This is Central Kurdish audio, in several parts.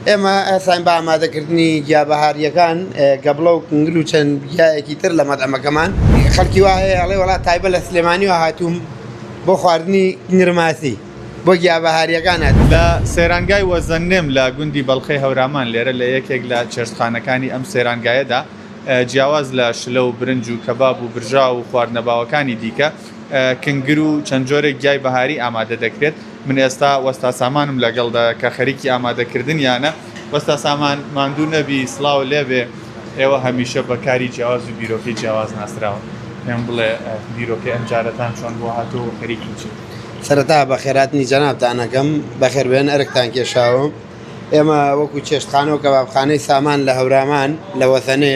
ئێمە ئەساین بە ئامادەکردنی گیا بەهارییەکان، گەبڵە و کنگل و چەند گیایەکی تر لە مەتعەمەکەمان. خەڵکی وا هەیە ئەڵێ وەڵا تایبەت لە سلێمانیوە هاتووم بۆ خواردنی کنگرماسی، بۆ گیا بەهارییەکان هاتووم. لە سەیرانگای وەزەنێم لە گوندی بەڵخەی هەورامان لێرە لە یەکێک لە چێشتخانەکانی ئەم سەیرانگایەدا جیاواز لە شلە و برنج و کەباب و برژاو و خواردنە باوەکانی دیکە کنگر و چەند جۆرێک گیای بەهاری ئامادە دەکرێت. من ئێستا وەستا سامانم لەگەڵدا کە خەریکی ئامادەکردنیانە. وەستا سامان ماندوو نەبی، سڵاو لێبێ. ئێوە هەمیشە بە کاری جیاواز و بیرۆکەی جیاواز ناسراون. پێم بڵێ بیرۆکەی ئەمجارەتان چۆن بۆ هاتووە و خەریکی چین؟ سەرەتا بەخێرهاتنی جەنابتان ئەکەم، بەخێربێن، ئەرکتان کێشاوە. ئێمە وەکو چێشتخانە و کەبابخانەی سامان لە هەورامان لە وەزەنێ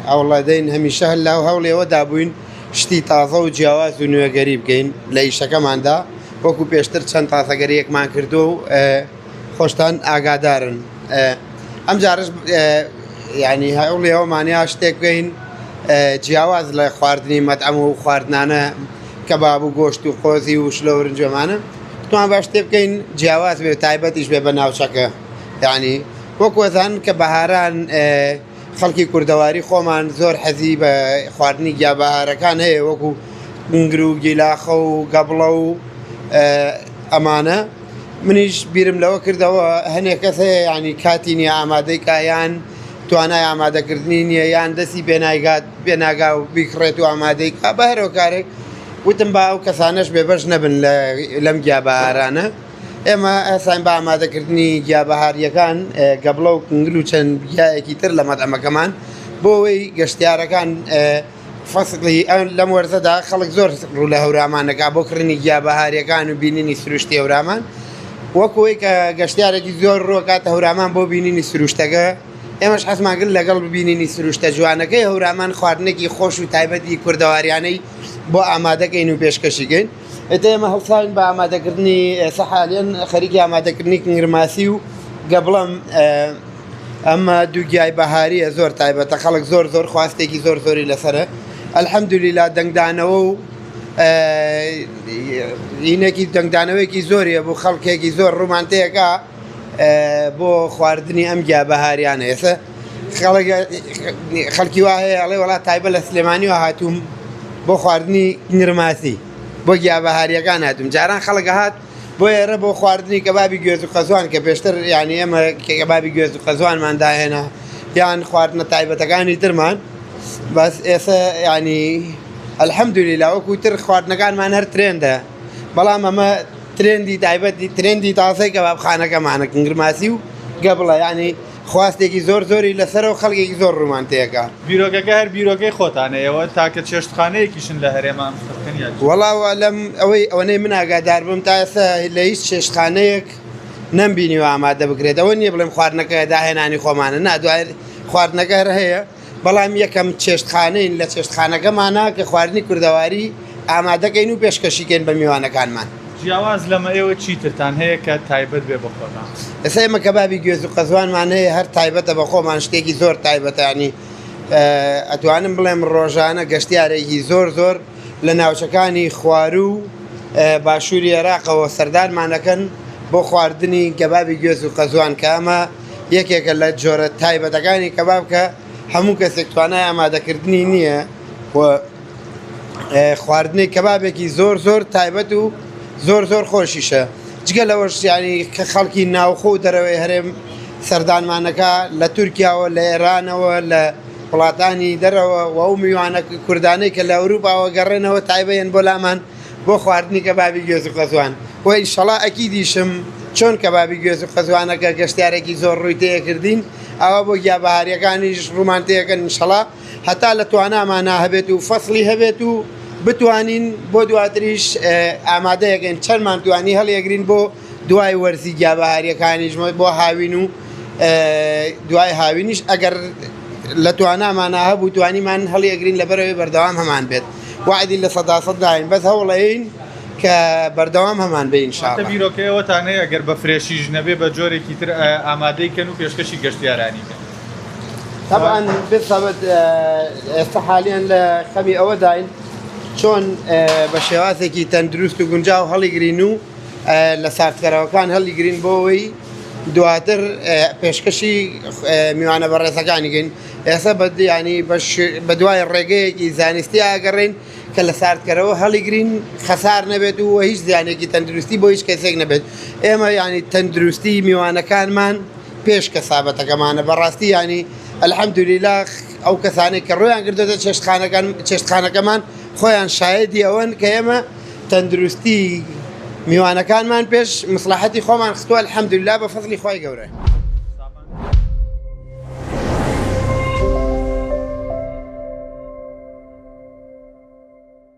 هەوڵەدەین هەمیشە لە هەوڵی ئەوەدا بووین شتی تازە و جیاواز و نوێگەری بکەین لە ئیشەکەماندا وەکو پێشتر چەند تازەگەریەکمان کردو و خۆشتان ئاگادارن ئەم جارش ینی هەوڵی ئەومانیا شتێک بکەین جیاواز لە خواردنی مەتعەم و خواردنانە کەباب و گۆشت و قۆزی و شلە ورنجەمانە توان باش شتێ بکەین جیاواز بێ تایبەتیش بێ بە ناوچەکە یعنی وەکو ئەزانن کە بەهاران خەڵکی کوردەواری خۆمان زۆر حەزی بە خواردنی گیابەهارەکان هەیە وەکو گنگر و گیلاخە و گەبڵە و ئەمانە منیش بیرم لەوە کردەوە هەنێک کەس هەیە ینی کاتی نییە ئامادەی کایان توانای ئامادەکردنی نییە یان دەستی پێنایگات پێناگا و بیکڕێت و ئامادەی کا بە هەرۆکارێک وتم با ئەو کەسانەش بێبەش نەبن لەم گیابەهارانە ئێمە ئەساین بە ئامادەکردنی گیا بەهارییەکان، گەبڵە و کنگل و چەند گیایەکی تر لە مەتعەمەکەمان بۆ ئەوەی گەشتیارەکان فەسڵی لەم وەرزەدا خەڵک زۆر ڕوو لە هەورامان دەکات بۆ کڕینی گیا بەهارییەکان و بینینی سروشتی هەورامان وەکو ئەوەی کە گەشتیارێکی زۆر ڕووەکاتە هەورامان بۆ بینینی سروشتەکە ئێمەش حەزمان کرد لەگەڵ بینینی سروشتە جوانەکەی هەورامان خواردنێکی خۆش و تایبەتی کوردەواریانەی بۆ ئامادەکەین و پێشکەشی کەین. ئێتا ئێمە هەڵساوین بە ئامادەکردنی ئێستا حالیەن خەریکی ئامادەکردنی کنگرماسی و گەبڵەم ئەمە دوو گیای بەهاریە زۆر تایبەتە خەڵک زۆر زۆر خواستێکی زۆر زۆری لەسرە ئەلحەمدولیلا دەنگدانەوە و هینێکی دەنگدانەوەیەکی زۆریە بۆ خەڵکێکی زۆر ڕوومانتەیەەکە بۆ خواردنی ئەم گیا بەهاریانە ئێستا خەڵکی وا هەیە ئەڵێ وڵات تایبە لە سلێمانیوە هاتووم بۆ خواردنی نرماسی بۆ گیا بەهاریەکان هاتووم جاران خەڵک هات بۆ ئێرە بۆ خواردنی کەبابی گوێز و قەزوان کە پێشتر یعنی ئێمە کەبابی گوێز و قەزوانمان داهێنا یان خواردنە تایبەتەکانی ترمان بەس ئێستا ینی الحەمدللە وەکو تر خواردنەکانمان هەر ترێندە بەڵام ئەمە ترێندی تایبەتی ترێندی تازەی کەبابخانەکەمانە کنگرماسی و گەبڵە ینی خواستێکی زۆر زۆری لەسەرە و خەڵکێکی زۆر ڕوومان تێکا. بیرۆکەکە هەر بیرۆکەی خۆتانە ئێوە تاکە چێشتخانەیەکیشن لە هەرێما ئەم شتە بکەن یا چی؟ وەڵا لەم ئەوەی ئەوەنەی من ئاگادار بم تا ئێستا لە هیچ چێشتخانەیەک نەمبینیوە ئامادە بکرێت ئەوە نییە بڵێم خواردنەکە داهێنانی خۆمانە نا دوای خواردنەکە هەر هەیە بەڵام یەکەم چێشتخانەین لە چێشتخانەکەمانا کە خواردنی کوردەواری ئامادەکەین و پێشکەشیکەین بە میوانەکانمان. جیاواز لەمە ئێوە چی ترتان هەیە کە تایبەت بێ بە خۆتان؟ ئێستا ئێمە کەبابی گوێز و قەزوانمان هەیە هەر تایبەتە بە خۆمان شتێکی زۆر تایبەتە ینی ئەتوانم بڵێم ڕۆژانە گەشتیارێکی زۆر زۆر لە ناوچەکانی خواروو و باشووری عێراقەوە سەردانمان ئەکەن بۆ خواردنی کەبابی گوێز و قەزوان کە ئەمە یەکێکە لە جۆرە تایبەتەکانی کەباب کە هەموو کەسێک توانای ئامادەکردنی نییە و خواردنی کەبابێکی زۆر زۆر تایبەت و زۆر زۆر خۆشیشە جگە لەوەش ینی کە خەڵکی ناوخۆ و دەرەوەی هەرێم سەردانمانەکە لە تورکیاوە لە ئێرانەوە لە وڵاتانی دەرەوە و ئەو میوانە کوردانەی کە لە ئەوروپاوە گەڕێنەوە تایبەیەن بۆ لامان بۆ خواردنی کەبابی گوێز و قەزوان و ئیشەڵا ئەکیدیشم چۆن کەبابی گوێز و قەزوانەکە گەشتیارێکی زۆر ڕووی تێکردین ئەوە بۆ گیا بەهاریەکانیش ڕوومان تێکەن ئینشەڵا هەتا لە توانامانا هەبێت و فەسڵی هەبێت و بتوانین بۆ دواتریش ئامادەیەکەین چەندمان توانی هەڵیەگرین بۆ دوای وەرزی گیابەهاریەکانیش بۆ هاوین و دوای هاوینیش ئەگەر لە توانامانە هەبوو توانیمان هەڵیەگرین لەبەرەوەی بەردەوام هەمان بێت وعدی 100% داین بەس هەوڵەین کە بەردەوام هەمان بێ إن شاء الله. بیرۆکەی ئەوەتان هەیە ئەگەر بە فرێشیش نەبێ بە جۆرێکی تر ئامادەی کەن و پێشکەشی گەشتیارانی کەن؟ طبعا بالضبط ئێستا حالیان لە خەمی ئەوەداین چۆن بە شێوازێکی تەندروست و گونجاو هەڵیگرین و لە ساردکەرەوەکان هەڵیگرین بۆ ئەوەی دواتر پێشکەشی میوانە بەڕێزەکانی کەین. ئێستا بە یانی بە دوای ڕێگەیەکی زانستی ئاگەڕێین کە لە ساردکەرەوە هەڵیگرین خەسار نەبێت و هیچ زیانێکی تەندروستی بۆ هیچ کەسێک نەبێت. ئێمە یانی تەندروستی میوانەکانمان پێش کەسابەتەکەمانە بەڕاستی یانی الحمدللە ئەو کەسانەی کە ڕوویان کردۆتە چێشتخانەکان چێشتخانەکەمان خۆیان شایەدی ئەوەن کە ئێمە تەندروستی میوانەکانمان پێش مسلحەتی خۆمان خستووە الحمدللە بە فەزلی خوای گەورە.